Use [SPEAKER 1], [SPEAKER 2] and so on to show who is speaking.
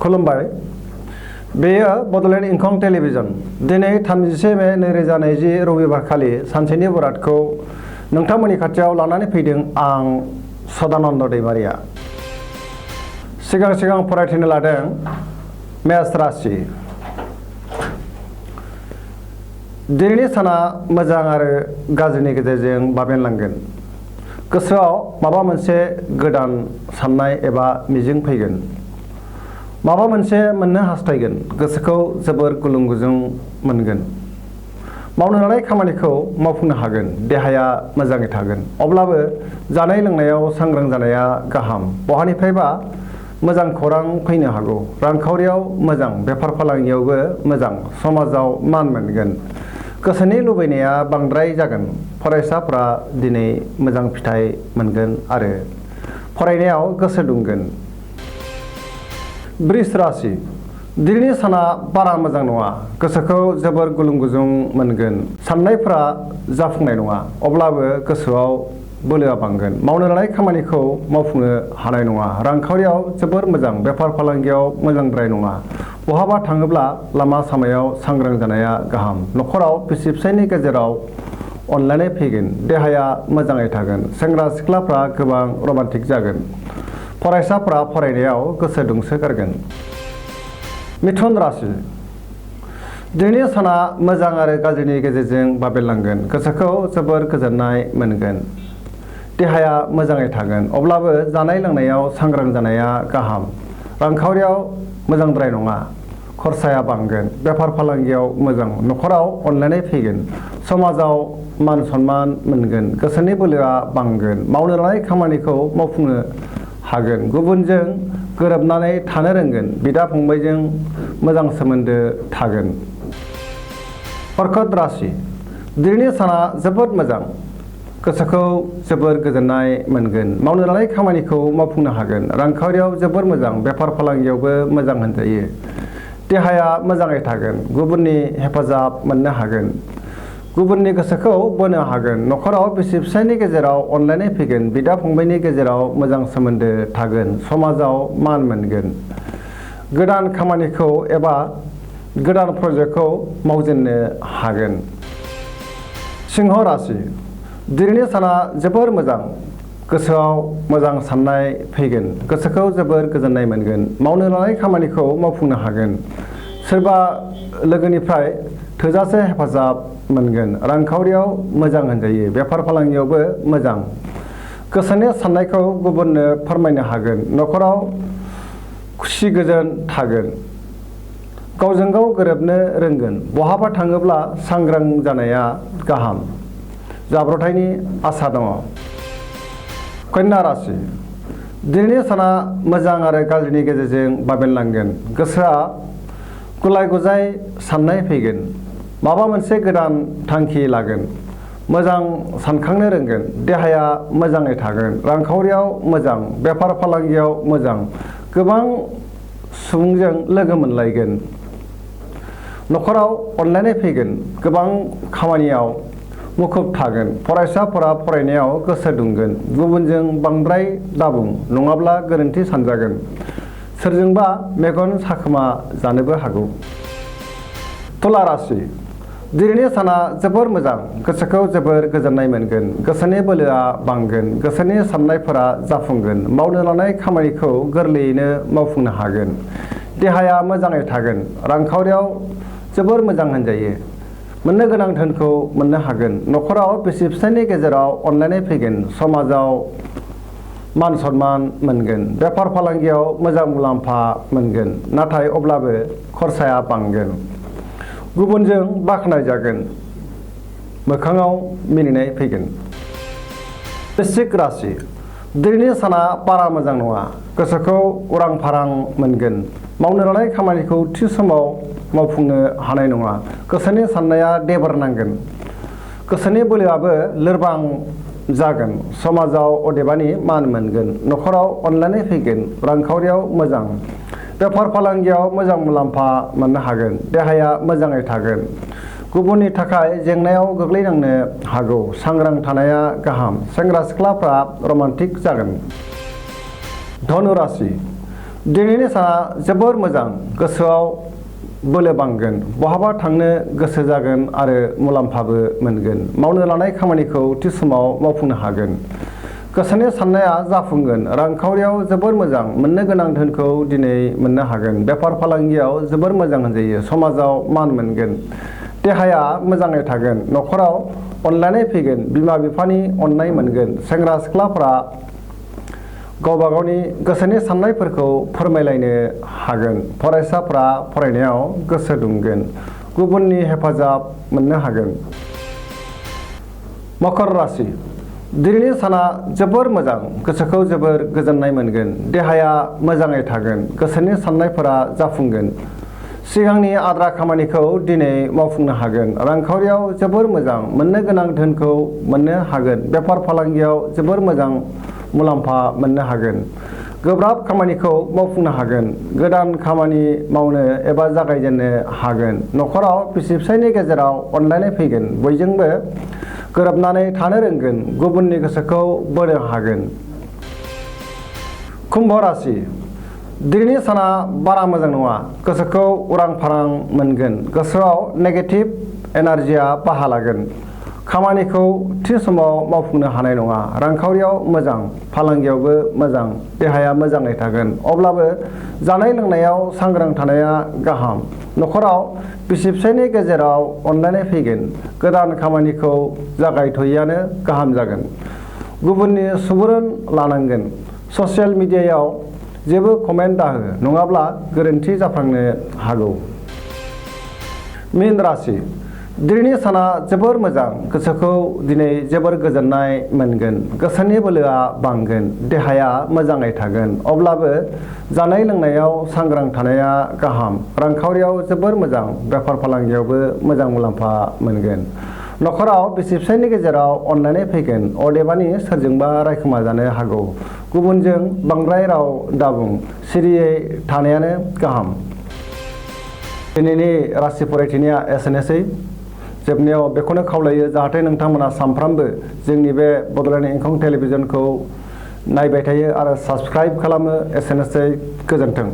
[SPEAKER 1] खुलुमबाय। बेयो बड'लेण्ड इंखं टेलिभिजन। दिनै 31 मे 2020 रबिबारखालि सानसेनि बरादखौ नोंथांमोननि खाथियाव लानानै फैदों आं सदानन्द दैमारिया। सिगां फरायथिनो लादों मेष राशि। दिनैनि साना मोजां आरो गाज्रिनि गेजेरजों बाबेनलांगोन। गोसोआव माबा मोनसे गोदान साननाय एबा मिजिं फैगोन। माबा मोनसे मोननो हास्थायगोन। गोसोखौ जोबोर गुलुं गुजुं मोनगोन। मावनो लानाय खामानिखौ मावफुंनो हागोन। देहाया मोजाङै थागोन। अब्लाबो जानाय लोंनायाव सांग्रां जानाया गाहाम। बहानिफ्रायबा मोजां खौरां फैनो हागौ। रांखावरियाव मोजां, बेफार फालांगियावबो मोजां, समाजाव मान मोनगोन। गोसोनि लुबैनाया बांद्राय जागोन। फरायसाफ्रा दिनै मोजां फिथाइ मोनगोन आरो फरायनायाव गोसो दुंगोन। वृष राशि। दिनैनि साना बारा मोजां नङा। गोसोखौ जोबोर गुलुं गुजुं मोनगोन। साननायफ्रा जाफुंनाय नङा। अब्लाबो गोसोआव बोलोआ बांगोन। मावनो लानाय खामानिखौ मावफुंनो हानाय नङा। रांखावरियाव जोबोर मोजां, बेफार फालांगियाव मोजांद्राय नङा। बहाबा थाङोब्ला लामा सामायाव सांग्रां जानाया गाहाम। न'खराव बिसि फिसायनि गेजेराव अनलायनाय फैगोन। देहाया मोजाङै थागोन। सेंग्रा सिख्लाफ्रा गोबां रमान्टिक जागोन। फरायसाफ्रा फरायनायाव गोसो दुंसोगारगोन। मिथुन राशि। दिनैनि साना मोजां आरो गाज्रिनि गेजेरजों बाबेनलांगोन। गोसोखौ जोबोर गोजोननाय मोनगोन। देहाया मोजाङै थागोन। अब्लाबो जानाय लोंनायाव सांग्रां जानाया गाहाम। रांखावरियाव मोजांद्राय नङा। खरसाया बांगोन। बेफार फालांगियाव मोजां। न'खराव अनलायनाय फैगोन। समाजाव मान सनमान मोनगोन। गोसोनि बोलोआ बांगोन। मावनो लानाय खामानिखौ मावफुंनो हागोन। गुबुनजों गोरोबनानै थानो रोंगोन। बिदा फंबायजों मोजां सोमोन्दो थागोन। कर्कट राशि। दिनैनि साना जोबोद मोजां। गोसोखौ जोबोर गोजोननाय मोनगोन। मावनो लानाय खामानिखौ मावफुंनो हागोन। रांखावरियाव जोबोर मोजां, बेफार फालांगियावबो मोजां होनजायो। देहाया मोजाङै थागोन। गुबुननि हेफाजाब मोननो हागोन। गुबुननि गोसोखौ बोनो हागोन। न'खराव बिसि फिसायनि गेजेराव अनलायनाय फैगोन। बिदा फंबायनि गेजेराव मोजां सोमोन्दो थागोन। समाजाव मान मोनगोन। गोदान खामानिखौ एबा गोदान प्रजेक्टखौ मावजेननो हागोन। सिंह राशि। दिनैनि साना जोबोर मोजां। गोसोआव मोजां साननाय फैगोन। गोसोखौ जोबोर गोजोननाय मोनगोन। मावनो लानाय खामानिखौ मावफुंनो हागोन। सोरबा लोगोनिफ्राय थोजासे हेफाजाब मोनगोन। रांखावरियाव मोजां होनजायो। बेफार फालांगियावबो मोजां। गोसोनि साननायखौ गुबुननो फोरमायनो हागोन। न'खराव खुसि गोजोन थागोन। गावजों गाव गोरोबनो रोंगोन। बहाबा थाङोब्ला सांग्रां जानाया गाहाम। जाब्रबथायनि आसा दङ। कन्या राशि। दिनैनि साना मोजां आरो गाज्रिनि गेजेरजों बाबेनलांगोन। गोसोआ गुलाय गुजाय साननाय फैगोन। माबा मोनसे गोदान थांखि लागोन। मोजां सानखांनो रोंगोन। देहाया मोजाङै थागोन। रांखावरियाव मोजां, बेफार फालांगियाव मोजां। गोबां सुबुंजों लोगो मोनलायगोन। न'खराव अनलायनाय फैगोन। गोबां खामानियाव मुखुब थागोन। फरायसाफोरा फरायनायाव गोसो दुंगोन। गुबुनजों बांद्राय दाबुं, नङाब्ला गोरोन्थि सानजागोन। सोरजोंबा मेगन साखोमा जानोबो हागौ। तुला राशि। दिनैनि साना जोबोर मोजां। गोसोखौ जोबोर गोजोननाय मोनगोन। गोसोनि बोलोआ बांगोन। गोसोनि साननायफोरा जाफुंगोन। मावनो लानाय खामानिखौ गोरलैयैनो मावफुंनो हागोन। देहाया मोजाङै थागोन। रांखावरियाव जोबोर मोजां होनजायो। मोननो गोनां धोनखौ मोननो हागोन। न'खराव बिसि फिसायनि गेजेराव अनलायनाय फैगोन। समाजाव मान सनमान मोनगोन। बेफार फालांगियाव मोजां मुलाम्फा मोनगोन। नाथाय अब्लाबो खरसाया बांगोन। गुबुनजों बाख्नायजागोन। मोखाङाव मिनिनाय फैगोन। वृश्चिक राशि। दिनैनि साना बारा मोजां नङा। गोसोखौ उरां फारां मोनगोन। मावनो लानाय खामानिखौ थि समाव मावफुंनो हानाय नङा। गोसोनि साननाया देबार नांगोन। गोसोनि बोलोआबो लोरबां जागोन। समाजाव अदेबानि मान मोनगोन। न'खराव अनलायनाय फैगोन। रांखावरियाव मोजां, बेफार फालांगियाव मोजां मुलाम्फा मोननो हागोन। देहाया मोजाङै थागोन। गुबुननि थाखाय जेंनायाव गोग्लैनांनो हागौ। सांग्रां थानाया गाहाम। सेंग्रा सिख्लाफ्रा रमान्टिक जागोन। धनु राशि। दिनैनि साना जोबोर मोजां गोसोआव बोलो बांगोन बहाबा थांनो गोसो जागोन आरो मुलाम्फाबो मोनगोन मावनो लानाय खामानिखौ थि समाव मावफुंनो हागोन गोसोनि साननाया जाफुंगोन रांखावरियाव जोबोर मोजां मोननो गोनां धोनखौ दिनै मोननो हागोन बेफार फालांगियाव जोबोर मोजां होनजायो समाजाव मान मोनगोन देहाया मोजाङै थागोन न'खराव अनलायनाय फैगोन बिमा बिफानि अननाय मोनगोन सेंग्रा सिख्लाफोरा गावबा गावनि गोसोनि साननायफोरखौ फोरमायलायनो हागोन फरायसाफ्रा फरायनायाव गोसो दुंगोन गुबुननि हेफाजाब मोननो हागोन मकर राशि दिनैनि साना जोबोर मोजां गोसोखौ जोबोर गोजोननाय मोनगोन देहाया मोजाङै थागोन गोसोनि साननायफोरा जाफुंगोन सिगांनि आद्रा खामानिखौ दिनै मावफुंनो हागोन रांखावरियाव जोबोर मोजां मोननो गोनां धोनखौ मोननो हागोन बेफार फालांगियाव जोबोर मोजां मुलाम्फा मोननो हागोन गोब्राब खामानिखौ मावफुंनो हागोन गोदान खामानि मावनो एबा जागायजेननो हागोन न'खराव बिसि फिसायनि गेजेराव अनलायनाय फैगोन बयजोंबो गोरोबनानै थानो रोंगोन गुबुननि गोसोखौ बोनो हागोन कुम्भ राशि दिनैनि साना बारा मोजां नङा गोसोखौ उरां फारां मोनगोन गोसोआव नेगेटिभ एनार्जिया बाहा लागोन खामानिखौ थि समाव मावफुंनो हानाय नङा रांखावरियाव मोजां फालांगियावबो मोजां देहाया मोजाङै थागोन अब्लाबो जानाय लोंनायाव सांग्रां थानाया गाहाम न'खराव बिसि फिसायनि गेजेराव अनलायनाय फैगोन गोदान खामानिखौ जागायथ'यैआनो गाहाम जागोन गुबुननि सुबुरुन लानांगोन ससियेल मिडियायाव जेबो कमेन्ट दाहो नङाब्ला गोरोन्थि जाफ्लांनो हागौ मीन राशि दिनैनि साना जोबोर मोजां गोसोखौ दिनै जोबोर गोजोननाय मोनगोन गोसोनि बोलोआ बांगोन देहाया मोजाङै थागोन अब्लाबो जानाय लोंनायाव सांग्रां थानाया गाहाम रांखावरियाव जोबोर मोजां बेफार फालांगियावबो मोजां मुलाम्फा मोनगोन न'खराव बिसि फिसायनि गेजेराव अनलायनाय फैगोन अदेबानि सोरजोंबा रायखोमा जानो हागौ गुबुनजों बांद्राय राव दाबुं सिरियै थानायानो गाहाम दिनैनि राशि फरायथिनाया एसेनोसै जोबनायाव बेखौनो खावलायो जाहाथे नोंथांमोना सानफ्रामबो जोंनि बे बड'लेण्ड इंखं टेलिभिजनखौ नायबाय थायो आरो साबस्क्राइब खालामो एसेनोसै गोजोन्थों।